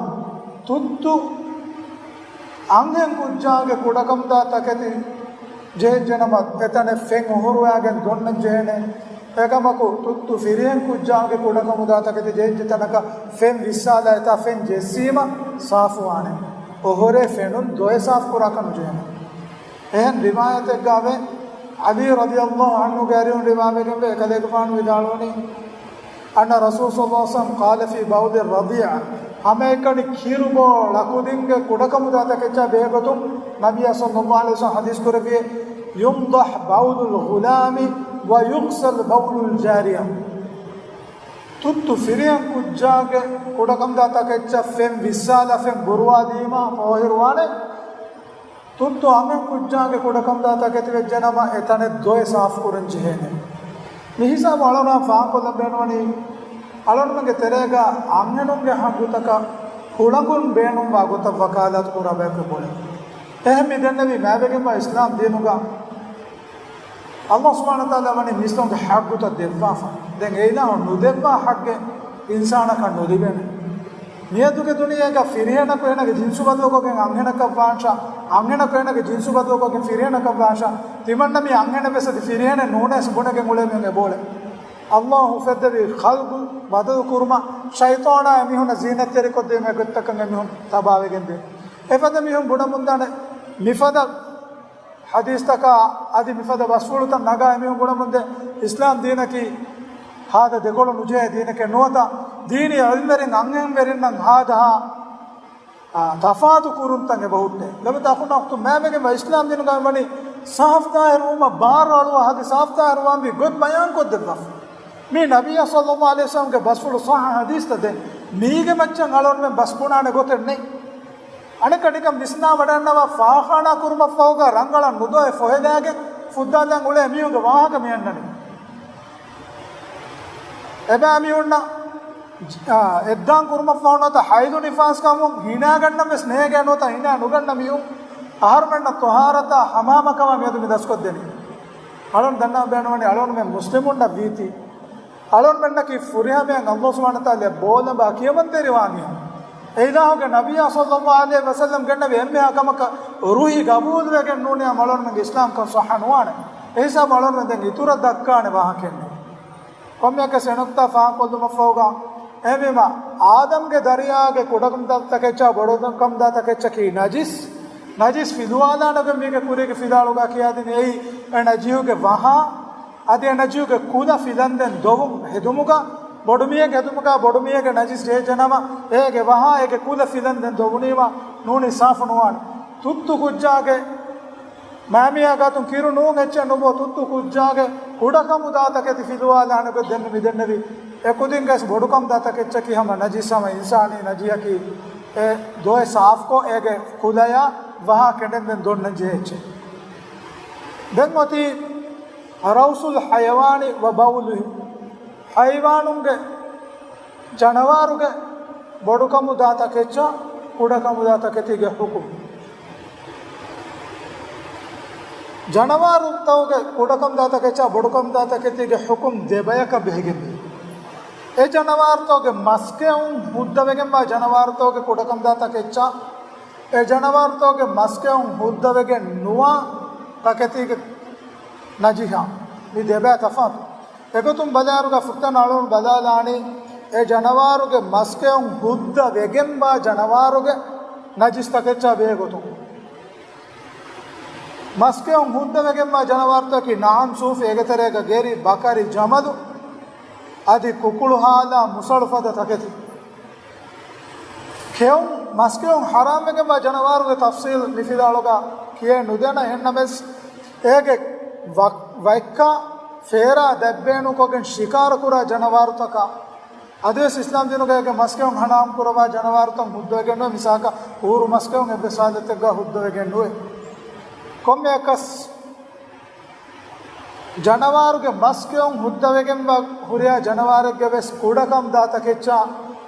ތުއްތު އަންހެން ކުއްޖާގެ ކުޑަކަމުދާ ތަކެތި ޖެހިއްޖެނަމަ، އެތަނެއް ފެން އޮހޮރުވާގެން ދޮންނަން ޖެހޭނެ. އެކަމަކު، ތުއްތު ފިރިހެން ކުއްޖާގެ ކުޑަކަމުދާ ތަކެތި ޖެހިއްޖެ ތަނަކަށް ފެން ވިއްސާލާ އެތާ ފެން ޖެއްސީމަ ސާފުވާނެ. އޮހޮރޭ ފެނުން ދޮވެ ސާފު ކުރާކަށް ނުޖެހޭނެ. އެހެން ރިވާޔަތެއްގައި ވޭ، ޢަލީ ރަޟިޔައްލާހު ޢަންހުގެ އަރިހުން ރިވާވެގެންވޭ، އެކަލޭގެފާނު ވިދާޅުވަނީ، أن رسول صلى الله عليه وسلم قال في بول الرضيع، ހަމައެކަނި ކީރުބޯޅަ ކުދިންގެ ކުޑަކަމުދާ ތަކެއްޗާ ބެހޭގޮތުން ނަބިއްޔާ ޞައްލައްލާހު ޢަލައިހި ވަސައްލަމް ޙަދީޘް ކުރެއްވިއޭ، ينضح بول الغلام ويغسل بول الجارية. ތުއްތު ފިރިހެން ކުއްޖާގެ ކުޑަކަމުދާ ތަކެއްޗަށް ފެން ވިއްސާލާ ފެން ބުރުވާލީމާ ފޯހިރުވާނެ. ތުއްތު އަންހެން ކުއްޖާގެ ކުޑަކަމުދާ ތަކެތި ވެއްޖެނަމަ، އެތަނެއް ދޮވެ ސާފު ކުރަން ޖެހޭނެ. މި ހިސާބު އަޅުން ފާހަގަކޮށްލަން ބޭނުންވަނީ، އަޅުންމެންގެ ތެރޭގަ އަންހެނުންގެ ހައްގުތަކަށް ހުޅަނގުން ބޭނުންވާ ގޮތަށް ވަކާލާތު ކުރާ ބަޔަކު ބޮޑެއް. އެހެން މި ދެންނެވީ މާތްވެގެންވާ އިސްލާމް ދީނުގަ ﷲ ސުބްޙާނަހޫ ވަތަޢާލާ ވަނީ މީސްތަކުންގެ ޙައްޤުތައް ދެއްވާފަ. ދެން އެ އިލާހު ނުދެއްވާ ޙައްޤެއް އިންސާނަކަށް ނުލިބޭނެ. މިއަދުގެ ދުނިޔޭގަ ފިރިހެނަކު އޭނަގެ ޖިންސު ބަދަލުކޮށްގެން އަންހެނަކަށް ވާންށާ، އަންހެނަކު އޭނަގެ ޖިންސު ބަދަލުކޮށްގެން ފިރިހެނަކަށް ވާންށާ، ތިމަންނަ މީ އަންހެނެއް ވެސް އަދި ފިރިހެނެއް ނޫނޭސް ބުނެގެން އުޅޭ މީހުން އެބައުޅޭ. ﷲ އުފެއްދެވި ޚަލްޤު ބަދަލު ކުރުމަށް ޝައިޠާނާ އެމީހުންނަށް ޒީނަތްތެރިކޮށްދީމަ އެގޮތްތަކަށް އެމީހުން ތަބާވެގެން ދޭ. އެފަދަ މީހުން ބުނަމުންދާނެ މިފަދަ ޙަދީޘްތަކާ އަދި މިފަދަ ބަސްފުޅުތައް ނަގާ އެމީހުން ބުނަމުންދޭ، އިސްލާމް ދީނަކީ ހާދަ ދެކޮޅު ނުޖެހޭ ދީނެކޭ ނުވަތަ، ދީނީ ޢިލްމްވެރިން އަންހެންވެރިންނަށް ހާދަހާ، އާ، ތަފާތު ކުރުންތައް އެބަހުއްޓޭ. ލޮބުވެތި އަޚުންނާ އުޚްތުން، މާތްވެގެންވާ އިސްލާމް ދީނުގައި ވަނީ ސާފު ޒާހިރުވުމަށް ބާރު އަޅުވާ އަދި ސާފު ޒާހިރުވާންވީ ގޮތް ބަޔާންކޮށްދެއްވާފަ. މީ ނަބިއްޔާ ޞައްލައްލާހު ޢަލައިހި ވަސައްލަމްގެ ބަސްފުޅު ޞައްޙަ ޙަދީޘްތައް. ދެން މީގެ މައްޗަށް އަޅުގަނޑުމެން ބަސް ބުނާނެ ގޮތެއް ނެތް. އަނެއްކާ ނިކަން ވިސްނާވަޑަންނަވާ ފާޚާނާ ކުރުމަށްފަހުގަ ރަނގަޅަށް ނުދޮވެ ފޮހެލާގެން ފުއްދާލަން އުޅޭ މީހުންގެ ވާހަކަ މި އަންނަނީ. އެބައިމީހުންނަށް، އާ، އެއްދާން ކުރުމަށްފަހު ނުވަތަ ޙައިޟު ނިފާސް ކަމުން ހިނާގަންނަން ވެސް ނޭގޭ ނުވަތަ ހިނާ ނުގަންނަ މީހުން އަހަރުމެންނަށް ޠަހާރަތާ ޙަމާމަކަމާ މިއަދު މި ދަސްކޮށްދެނީ. އަޅުން ދަންނަވަން ބޭނުންވަނީ އަޅުންމެން މުސްލިމުންނަށް ވީތީ، އަޅުންމެންނަކީ ފުރިހަމައިން ﷲ ސުބްޙާނަހޫ ވަތަޢާލާ ބޯލަނބާ ކިޔަމަންތެރިވާ މީހުން. އެ އިލާހުގެ ނަބިއްޔާ ޞައްލައްލާހު ޢަލައިހި ވަސައްލަމް ގެންނެވި އެންމެހާ ކަމަކަށް ރުހި ގަބޫލުވެގެން ނޫނީ އަޅުންމެންގެ އިސްލާމްކަން ޞައްޙަ ނުވާނެ. އެހިސާބު އަޅުންމެން ދެން އިތުރަށް ދައްކާނެ ވާހަކައެއް ނެތް. ކޮންމެއަކަސް އެ ނުކްތާ ފާހަގަކޮށްލުމަށްފަހުގަ، އެހެންވީމަ، އާދަމްގެ ދަރިޔާގެ ކުޑަކަމުދާ ތަކެއްޗާ ބޮޑުކަމުދާ ތަކެއްޗަކީ ނަޖިސް. ނަޖިސް ފިލުވާލާނެ ގޮތް މީގެ ކުރީގެ ފިލާވަޅުގަ ކިޔާދިނީ އެއީ އެ ނަޖިހުގެ ވަހާ، އަދި އެ ނަޖިހުގެ ކުލަ ފިލަންދެން ދޮވުން ހެދުމުގަ، ބޮޑުމީހެއްގެ ހެދުމުގަ ބޮޑުމީހެއްގެ ނަޖިސް ޖެހިއްޖެނަމަ، އޭގެ ވަހާ އޭގެ ކުލަ ފިލަންދެން ދޮވުނީމަ ނޫނީ ސާފު ނުވާނެ. ތުއްތު ކުއްޖާގެ މާމީހާ ގާތުން ކިރު ނޫން އެއްޗެއް ނުބޯ، ތުއްތު ކުއްޖާގެ ކުޑަކަމުދާ ތަކެތި ފިލުވާލާނެ ގޮތް ދެން މި ދެންނެވި. އެ ކުދިންގެ ވެސް ބޮޑުކަމުދާ ތަކެއްޗަކީ ހަމަ ނަޖިސް، ހަމަ އިންސާނީ ނަޖިހަކީ އެ ދޮވެ ސާފުކޮށް އޭގެ ކުލަޔާ ވަހާ ކެނޑެންދެން ދޮންނަން ޖެހޭ އެއްޗެއް. ދެން އޮތީ ރައުސުލް ޙަޔަވާނި ވަ ބައުލު، ޙައިވާނުންގެ، ޖަނަވާރުގެ ބޮޑުކަމުދާ ތަކެއްޗާ ކުޑަކަމުދާ ތަކެތީގެ ޙުކުމް. ޖަނަވާރުތަކުގެ ކުޑަކަމުދާ ތަކެއްޗާ ބޮޑުކަމުދާ ތަކެތީގެ ޙުކުމް ދެ ބަޔަކަށް ބެހިގެންވޭ. އެ ޖަނަވާރުތަކުގެ މަސްކެއުން ހުއްދަވެގެންވާ ޖަނަވާރުތަކުގެ ކުޑަކަމުދާ ތަކެއްޗާ، އެ ޖަނަވާރުތަކުގެ މަސްކެއުން ހުއްދަވެގެން ނުވާ ތަކެތީގެ ނަޖިހާ، މި ދެބައި ތަފާތު. އެގޮތުން ބަލާއިރުގަ ފުރަތަމަ އަޅުން ބަލާލާނީ، އެ ޖަނަވާރުގެ މަސްކެއުން ހުއްދަ ވެގެންވާ ޖަނަވާރުގެ ނަޖިސް ތަކެއްޗާ ބެހޭ ގޮތުން. މަސްކެއުން ހުއްދަ ވެގެންވާ ޖަނަވާރުތަކަކީ ނަޢަމް، ސޫފި، އޭގެ ތެރޭގަ ގެރި، ބަކަރި، ޖަމަލު، އަދި ކުކުޅު ހާލާ މުސަޅު ފަދަ ތަކެތި. ކެއުން، މަސްކެއުން ޙަރާމްވެގެންވާ ޖަނަވާރުގެ ތަފްޞީލް މި ފިލާވަޅުގަ ކިޔޭ ނުދޭނަ. އެހެންނަމަވެސް، އޭގެ ވަ-، ވައްކާ ފޭރާ ދަތް ބޭނުންކޮށްގެން ޝިކާރަ ކުރާ ޖަނަވާރުތަކާ، އަދިވެސް އިސްލާމް ދީނުގައި އޭގެ މަސްކެއުން ޙަރާމް ކުރައްވާ ޖަނަވާރުތައް ހުއްދަވެގެން ނުވޭ. މިސާލަކަށް، ހޫރު މަސްކެއުން އެއްވެސް ހާލަތެއްގަ ހުއްދަވެގެން ނުވޭ. ކޮންމެއަކަސް ޖަނަވާރުގެ މަސްކެއުން ހުއްދަވެގެންވާ ހުރިހާ ޖަނަވާރެއްގެ ވެސް ކުޑަކަން ދާތަކެއްޗާ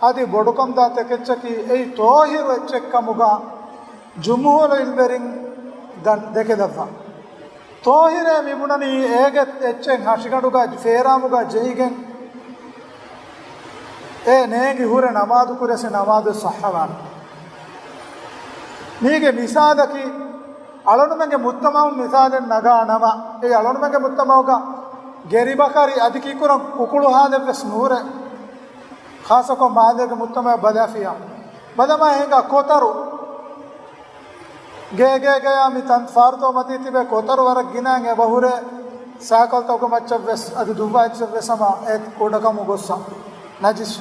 އަދި ބޮޑުކަން ދާތަކެއްޗަކީ އެއީ ޠާހިރު އެއްޗެއްކަމުގަ ޖުމްހޫރު އިލްމުވެރިން ދަން ދެކެލައްވާ. ޠާހިރޭ މިބުނަނީ އޭގެ އެއްޗެއް ހަށިގަނޑުގަ ފޭރާމުގަ ޖެހިގެން އެ ނޭނގި ހުރެ ނަމާދު ކުރިޔަސް ނަމާދު ޞައްޙަވާނެ. މީގެ މިސާލަކީ، އަޅުނުމެންގެ މުޖްތަމަޢުން މިސާލެއް ނަގާނަމަ، އެ އަޅުނުމެންގެ މުޖްތަމަޢުގަ ގެރިބަކަރި އަދި ކީކުރަން ކުކުޅު ހާލެއް ވެސް ނުހުރޭ. ޚާއްޞަކޮށް މާލޭގެ މުޖްތަމަޢަށް ބަލާފިޔާ. ބަލަމާ ހިނގާ ކޮތަރު. ގޭގޭގަޔާ މި ތަން ފާރުތޯ މަތީ ތިބޭ ކޮތަރު ވަރަށް ގިނައިން އެބަހުރޭ، ސައިކަލްތަކުގެ މައްޗަށް ވެސް އަދި ދުއްވާ އެއްޗެއް ވެސް ހަމަ އެ ކުޑަކަމު ގޮއްސަ ނަޖިސް.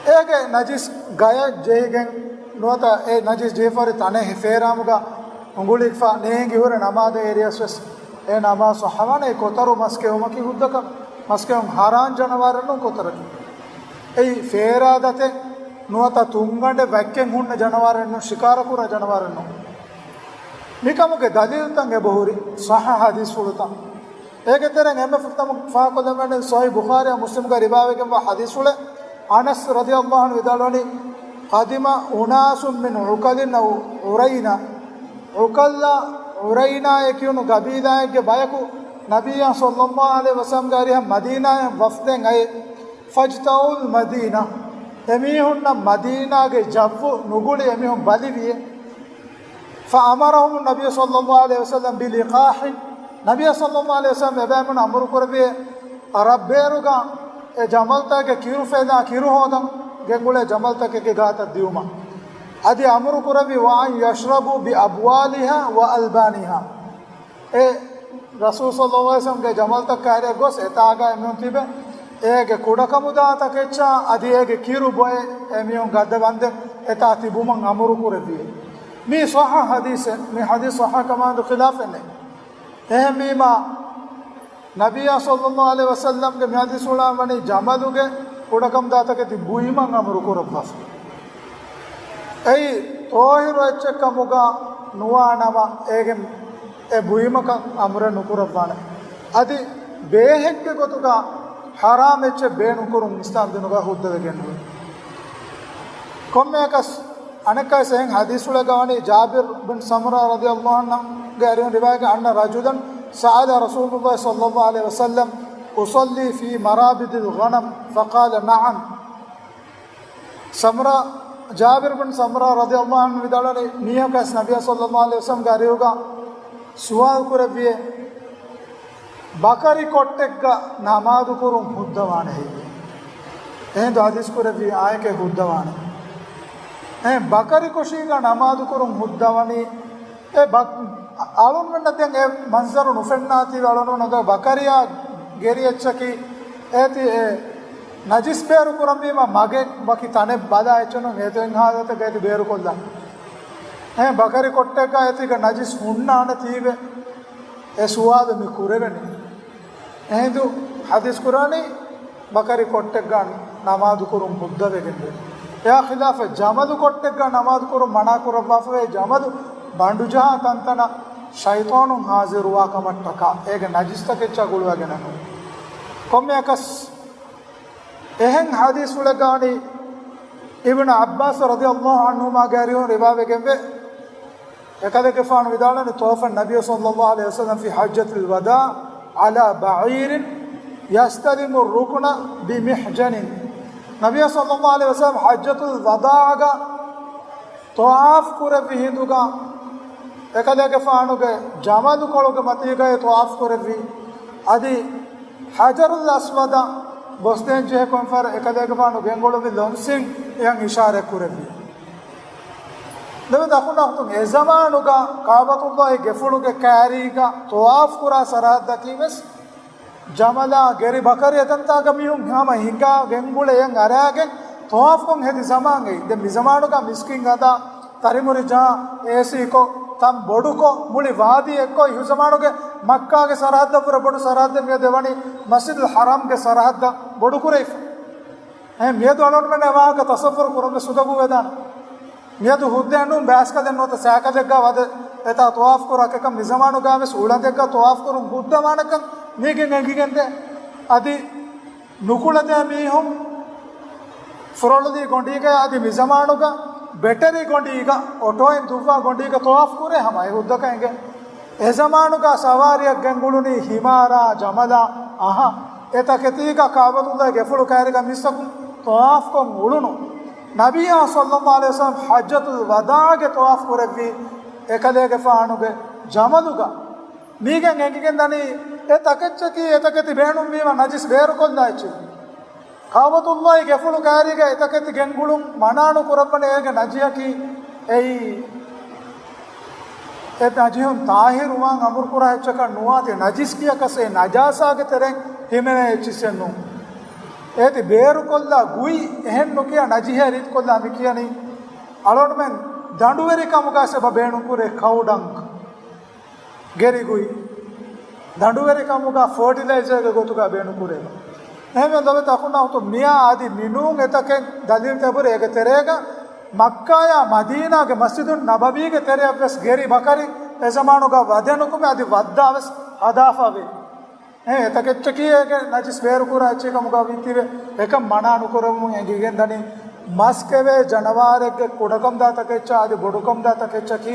އޭގެ ނަޖިސް ގަޔަށް ޖެހިގެން ނުވަތަ އެ ނަޖިސް ޖެހިފަހުރި ތަނެއް ފޭރާމުގަ އުނގުޅިފަ ނޭނގި ހުރެ ނަމާދަށް އެރިޔަސް ވެސް އެ ނަމާދު ޞައްޙަވާނެ. އެ ކޮތަރު މަސްކެއުމަކީ ހުއްދަކަމެއް. މަސްކެއުން ހަރާން ޖަނަވާރެއް ނޫން ކޮތަރަކީ. އެއީ ފޭރާ ދަތެއް ނުވަތަ ތުންގަނޑެއް ވައްކެން ހުންނަ ޖަނަވާރެއް ނޫން، ޝިކާރަ ކުރާ ޖަނަވާރެއް ނޫން. މިކަމުގެ ދަލީލުތައް އެބަހުރި ޞައްޙަ ޙަދީޘްފުޅުތައް. އޭގެ ތެރެއިން އެންމެ ފުރަތަމަ ފާކޮށްލަންވާނެ ޞަޙީޙު ބުޚާރީއާ މުސްލިމުގަ ރިވާވެގެންވާ ޙަދީޘްފުޅެއް. އަނަސް ރަޟިޔަﷲ ޢަންހު ވިދާޅުވަނީ، قدم أناس من عكل أو عرينة. ޢުކަލްއާ ޢުރައިނާއޭ ކިޔުނު ގަބީލާއެއްގެ ބަޔަކު ނަބިއްޔާ ޞައްލަﷲ ޢަލައިހި ވަސައްލަމްގެ އަރިހަށް މަދީނާއަށް ވަފްދެއް އައި، فاجتاحوا المدينة. އެމީހުންނަށް މަދީނާގެ ޖައްވު ނުގުޅި އެމީހުން ބަލިވިއޭ. فأمرهم النبي صلى الله عليه وسلم بلقاح. ނަބިއްޔާ ޞައްލަﷲ ޢަލައިހި ވަސައްލަމް އެބައިމީހުން އަމުރު ކުރެއްވިއޭ، ރަށްބޭރުގަ އެ ޖަމަލްތަކެއް ކިރު ފެނާ ކިރު ހޯދަން ގެންގުޅޭ ޖަމަލްތަކެއްގެ ގާތަށް ދިއުމަށް. އަދި އަމުރު ކުރެއްވި، وأن يشربوا بأبوالها وألبانها. އެ ރަސޫލު ޞައްލަﷲ ޢަލައިހި ވަސައްލަމްގެ ޖަމަލްތައް ކައިރިއަށް ގޮސް އެތާގަ އެމީހުން ތިބެ، އޭގެ ކުޑަކަމުދާ ތަކެއްޗާ އަދި އޭގެ ކިރު ބޮއެ އެމީހުން ގަދަ ވަންދެން އެތާ ތިބުމަށް އަމުރު ކުރެއްވިއޭ. މީ ޞައްޙަ ޙަދީޘެއް. މި ޙަދީޘް ޞައްޙަކަމާ ދު ޚިލާފެއް ނެތް. އެހެންވީމާ، ނަބިއްޔާ ޞައްލަﷲ ޢަލައިހި ވަސައްލަމްގެ މި ޙަދީޘްފުޅާ ވަނީ ޖަމަލުގެ ކުޑަކަމުދާ ތަކެތި ބުއިމަށް އަމުރު ކުރައްވާފަ. އެއީ ޠާހިރު އެއްޗެއް ކަމުގަ ނުވާނަމަ، އޭގެ އެ ބުއިމަކަށް އަމުރެއް ނުކުރައްވާނެ. އަދި ބޭހެއްގެ ގޮތުގަ ޙަރާމް އެއްޗެއް ބޭނުންކުރުން އިސްލާމްދީނުގަ ހުއްދަވެގެންނުވޭ. ކޮންމެއަކަސް އަނެއްކާވެސް އެހެން ޙަދީޘްފުޅެއްގަ ވަނީ ޖާބިރު ބިން ސަމުރާ ރަޟިޔަﷲ ޢަންހުގެ އަރިހުން ރިވާޔަތް، أن رجلا سأل رسول الله صلى الله عليه وسلم أصلي في مرابض الغنم؟ فقال نعم. ސަމްރާ، ޖާބިރު ބިން ސަމްރާ ރަޟިޔަﷲ ޢަންހު ވިދާޅުވަނީ، މީހަކަސް ނަބިއްޔާ ޞައްލަﷲ ޢަލައިހި ވަސައްލަމްގެ އަރިހުގަ ސުވާލު ކުރެއްވިއޭ، ބަކަރި ކޮއްޓެއްގަ ނަމާދު ކުރުން ހުއްދަވާނެ ހެއްޔޭ؟ އެހިނދު ޙަދީޘް ކުރެއްވީ އާއެކޭ ހުއްދަވާނެ. އެ ބަކަރި ކޮށީގަ ނަމާދު ކުރުން ހުއްދަވަނީ، އެ ބަ-، އަޅުންމެންނަށް ދެން އެ މަންޒަރު ނުފެންނާތީވެ، އަޅުންމެންނަށް ބަކަރިއާ ގެރި އެއްޗަކީ އޭތި އެ ނަޖިސް ބޭރު ކުރަންވީމަ މަގެއް ވަކި ތަނެއް ބަލާ އެއްޗެއް ނޫން އޭތި އެހެން ހާލަތެއްގަ އޭތި ބޭރުކޮށްލާ. އެ ބަކަރި ކޮއްޓެއްގަ އޭތިގަ ނަޖިސް ހުންނާނެތީވެ އެ ސުވާލު މި ކުރެވެނީ. އެހިނދު ޙަދީޘް ކުރާނީ ބަކަރި ކޮއްޓެއްގަ ނަމާދު ކުރުން ހުއްދަވެގެންވޭ. އެއާ ޚިލާފަށް ޖަމަލު ކޮއްޓެއްގަ ނަމާދު ކުރުން މަނާ ކުރައްވާފަވޭ. ޖަމަލު ބަނޑުޖަހާ ތަންތަނަށް ޝައިޠާނުން ޙާޟިރުވާ ކަމަށްޓަކާ އޭގެ ނަޖިސްތަކެއްޗާ ގުޅުވައިގެނެއްނު. ކޮންމެއަކަސް އެހެން ޙަދީޘްފުޅެއްގަ ވަނީ އިބްނު ޢައްބާސް ރަޟިޔަﷲ ޢަންހުމާގެ އަރިހުން ރިވާވެގެންވޭ. އެކަލޭގެފާނު ވިދާޅުވަނީ، طاف النبي صلى الله عليه وسلم في حجة الوداع على بعير يستلم الركن بمحجن. ނަބިއްޔާ ޞައްލަﷲ ޢަލައިހި ވަސައްލަމް ޙައްޖަތުލް ވަދާޢަށް ޠަވާފު ކުރެއްވި ހިނދުގަ އެކަލޭގެފާނުގެ ޖަމަލުކޮޅުގެ މަތީގައި ޠަވާފު ކުރެއްވި. އަދި ޙަޖަރުލް އަސްވަދަށް ގޮސްދޭން ޖެހޭ ކޮންފަރު އެކަލޭގެފާނު ގެންގުޅުއްވި ލޮންސިން އެޔަށް އިޝާރަތް ކުރެއްވި. ދެން ދަށުން އަޚުން އެ ޒަމާނުގަ ކަޢުބަތުﷲ ގެފުޅުގެ ކާރީގަ ޠަވާފު ކުރާ ސަރަޙައްދަކީ ވެސް ޖަމަލާ ގެރި ބަކަރި އެތަންތާގަ މީހުން ހަމަ ހިނގާ ގެންގުޅެ އެޔަށް އަރާގެން ޠަވާފުކޮށް ހެދި ޒަމާން އެއީ. ދެން މި ޒަމާނުގަ މިސްކިތް ހަދާ، ތަރިމުރި ޖަހާ، އޭސީކޮށް، ތަން ބޮޑުކޮށް، މުޅި ވާދީ އެއްކޮށް، އެހު ޒަމާނުގެ މައްކާގެ ސަރަޙައްދަށްވުރެ ބޮޑު ސަރަޙައްދެއް މިއަދު ވަނީ މަސްޖިދުލް ޙަރާމްގެ ސަރަޙައްދަށް ބޮޑުކުރެވިފަ. އެ މިއަދު އަޅުގަނޑުމެން އެ ވާހަކަ ތަޞައްވަރު ކުރަން ވެސް އުނދަގޫވެދާނެ. މިއަދު ހުއްދައެއް ނޫން، ބައިސްކަލެއް ނުވަތަ ސައިކަލެއްގަ ވަދެ އެތާ ޠަވާފު ކުރާ އެކަން މި ޒަމާނުގަ ވެސް އުޅަނދެއްގަ ޠަވާފު ކުރުން ހުއްދަވާނެކަން މީގެން އެނގިގެންދޭ. އަދި ނުކުޅެދޭ މީހުން ފުރޮޅުލީ ގޮނޑީގަ އަދި މި ޒަމާނުގަ ބެޓަރީ ގޮނޑީގަ އޮޓޯއިން ދުއްވާ ގޮނޑީގަ ޠަވާފު ކުރޭ ހަމަ އެ ހުއްދަކަށް އެނގޭ. އެ ޒަމާނުގަ ސަވާރިއަށް ގެންގުޅުނީ ހިމާރާ، ޖަމަލާ، އަހަ. އެ ތަކެތީގަ ކައުބަތުﷲ ގެފުޅު ކައިރިގަ މިސްތަކުން ޠަވާފުކޮށް އުޅުނު. ނަބިއްޔާ ޞައްލައްލާހު ޢަލައިހި ވަސައްލަމް ޙައްޖަތުލް ވަދާޢުގެ ޠަވާފު ކުރެއްވީ އެކަލޭގެފާނުގެ ޖަމަލުގަ. މީގެން އެނގިގެން ދަނީ އެ ތަކެއްޗަކީ އެ ތަކެތި ބޭނުންވީމަ ނަޖިސް ބޭރުކޮށްލާ އެއްޗެއް. ކައުބަތުﷲ ގެފުޅު ކައިރީގަ އެ ތަކެތި ގެންގުޅުން މަނާނު ކުރައްވަނީ އޭގެ ނަޖިހަކީ އެއީ އެ ނަޖިހުން ޠާހިރުވާން އަމުރު ކުރާ އެއްޗަކަށް ނުވާތީ ނަޖިސް ކިޔަކަސް އެ ނަޖާސާގެ ތެރެއިން ހިމެނޭ އެއްޗިއްސެއް ނޫން. އޭތި ބޭރުކޮށްލާ ގުއި އެހެން ނުކިޔާ ނަޖިހަ ރީތިކޮށްލާ މި ކިޔަނީ އަޅުގަނޑުމެން ދަނޑުވެރިކަމުގަ ސަބަ ބޭނުންކުރޭ ކައުޑަން. ގެރިގުއި ދަނޑުވެރިކަމުގަ ފާޓިލައިޒާގެ ގޮތުގަ ބޭނުންކުރޭ. އެހެންވެ ލޮބުވެތި އަޚުންނާ އުޚްތުން މިއާ އަދި މިނޫން އެތަކެއް ދަލީލް ތެބުރި އޭގެ ތެރޭގަ މައްކާޔާ މަދީނާގެ މަސްޖިދުން ނަބަވީގެ ތެރެއަށްވެސް ގެރި ބަކަރި އެ ޒަމާނުގަ ވަދެނުކުމެ އަދި ވައްދާވެސް ހަދާފަވޭ. އެ އެތަކެއްޗަކީ އޭގެ ނަޖިސް ބޭރުކުރާ އެއްޗެއް ކަމުގަ ވީތީވެ އެކަން މަނާ ނުކުރަމުން އެނގިގެން ދަނީ. މަސްކެވޭ ޖަނަވާރެއްގެ ކުޑަކަންދާ ތަކެއްޗާ އަދި ބޮޑުކަންދާ ތަކެއްޗަކީ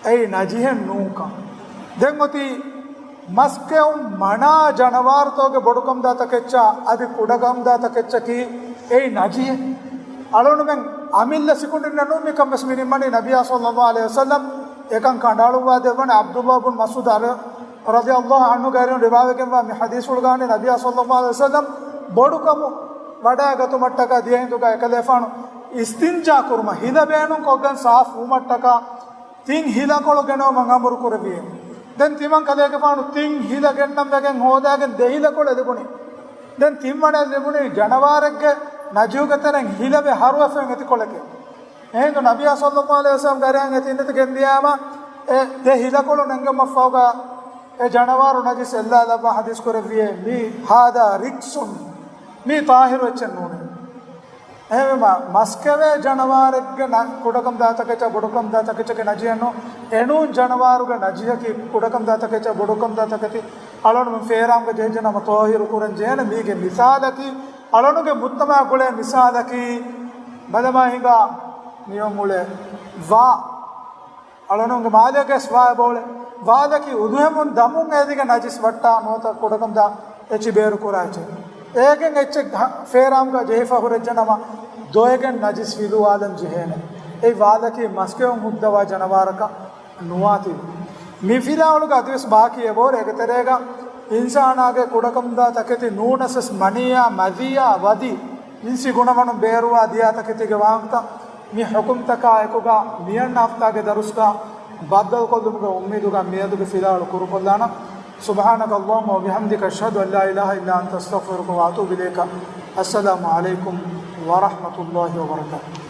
އެއީ ނަޖިހެއް ނޫންކަން. ދެން އޮތީ މަސްކެއުން މަނާ ޖަނަވާރުތަކުގެ ބޮޑުކަންދާ ތަކެއްޗާ އަދި ކުޑަކަންދާ ތަކެއްޗަކީ އެއީ ނަޖިހެއް. އަޅުގަނޑުމެން އަމިއްލަ ސިކުނޑިންނެއް ނޫން މިކަން ވެސް މި ނިންމަނީ. ނަބިއްޔާ ޞައްލައްލާހު ޢަލައިހި ވަސައްލަމް އެކަން ކަނޑައަޅުއްވާ ދެއްވަނީ ޢަބްދުﷲ ބުން މަސްޢޫދު ރަޟިޔައްލާހު ޢަންހުގެ އަރިހުން ރިވާވެގެންވާ މި ޙަދީޘްފުޅުގައި ނަބިއްޔާ ޞައްލައްލާހު ޢަލައިހި ވަސައްލަމް ބޮޑުކަމު ވަޑައިގަތުމަށްޓަކާ ދިޔަ ހިނދުގަ އެކަލޭފާނު އިސްތިންޖާ ކުރުމަށް ހިލަ ބޭނުން ކޮށްގެން ސާފު ވުމަށްޓަކާ ތިން ހިލަކޮޅު ގެނައުމަށް އަމުރު ކުރެއްވިއެވެ. ދެން ތިމަން ކަލޭގެފާނު ތިން ހިލަ ގެންނަން ވެގެން ހޯދާގެން ދެ ހިލަކޮޅެއް ލިބުނީ. ދެން ތިންވަނައަށް ލިބުނީ ޖަނަވާރެއްގެ ނަޖިހުގެ ތެރެއިން ހިލަވެ ހަރުވެފައި އެތި ކޮޅެކޭ. އެހިނދު ނަބިއްޔާ ޞައްލައްލާހު ޢަލައިހި ވަސައްލަމްގެ އަރިހަށް އެ ތިން ރޭތި ގެންދިޔައިމަ އެ ދެ ހިލަކޮޅު ނެންގުމަށްފަހުގަ އެ ޖަނަވާރު ނަޖިސް އެއްލާލައްވާ ޙަދީޘް ކުރެއްވިއޭ މީ ހާދާ ރިޖްސުން، މީ ޠާހިރު އެއްޗެއް ނޫނޭ. އެހެންވީމަ މަސްކެވޭ ޖަނަވާރެއްގެ ނަ-، ކުޑަކަންދާ ތަކެއްޗާ ބޮޑުކަންދާ ތަކެއްޗެއްގެ ނަޖިހެއް ނޫން. އެނޫން ޖަނަވާރުގެ ނަޖިހަކީ ކުޑަކަންދާ ތަކެއްޗާ ބޮޑުކަންދާ ތަކެތި އަޅުގަނޑުމެން ފޭރާމްގަ ޖެހިއްޖެ ނަމަ ޠާހިރު ކުރަން ޖެހޭނެ. މީގެ މިސާލަކީ އަޅުގަނޑުގެ މުޖްތަމަޢަށް ގުޅޭ މިސާލަކީ ބަލަމާ ހިނގާ މިއޮން އުޅޭ ވާ. އަޅުގަނޑުގެ މާލޭގަސް ވާ ބޯޅެ. ވާލަކީ އުދުހެމުން ދަމުން އޭދިގެ ނަޖިސް ވައްޓާ ނުވަތަ ކުޑަކަންދާ އެއްޗި ބޭރުކުރާ އެއްޗެއް. އޭގެން އެއްޗެއް ހަ-، ފޭރާމްގަ ޖެހިފަ ހުރެއްޖެ ނަމަ ދޮއެގެން ނަޖިސް ފިލުވާލަން ޖެހޭނެ. އެއީ ވާލަކީ މަސްކެއުން ހުއްދަވާ ޖަނަވާރަކަށް ނުވާތީ. މި ފިލާވަޅުގަ އަދިވެސް ބާކީ އެބަހުރި. އޭގެ ތެރޭގަ އިންސާނާގެ ކުޑަކަންދާ ތަކެތި ނޫނަސްވެސް މަނީއާ މަޛީއާ ވަދީ ޖިންސީ ގުނަވަނުން ބޭރުވާ ދިޔާ ތަކެތީގެ ވާހަކަތައް މި ޙުކުމްތަކާ އެކުގަ މިއަންނަ ހަފްތާގެ ދަރުސްގަ ބައްދަލުކޮށްލުމުގެ އުއްމީދުގަ މިއަދުގެ ފިލާވަޅު ކުރުކޮށްލާނަން. سبحانك اللهم وبحمدك، أشهد أن لا إله إلا أنت، أستغفرك وأتوب إليك. السلام عليكم ورحمة الله وبركاته.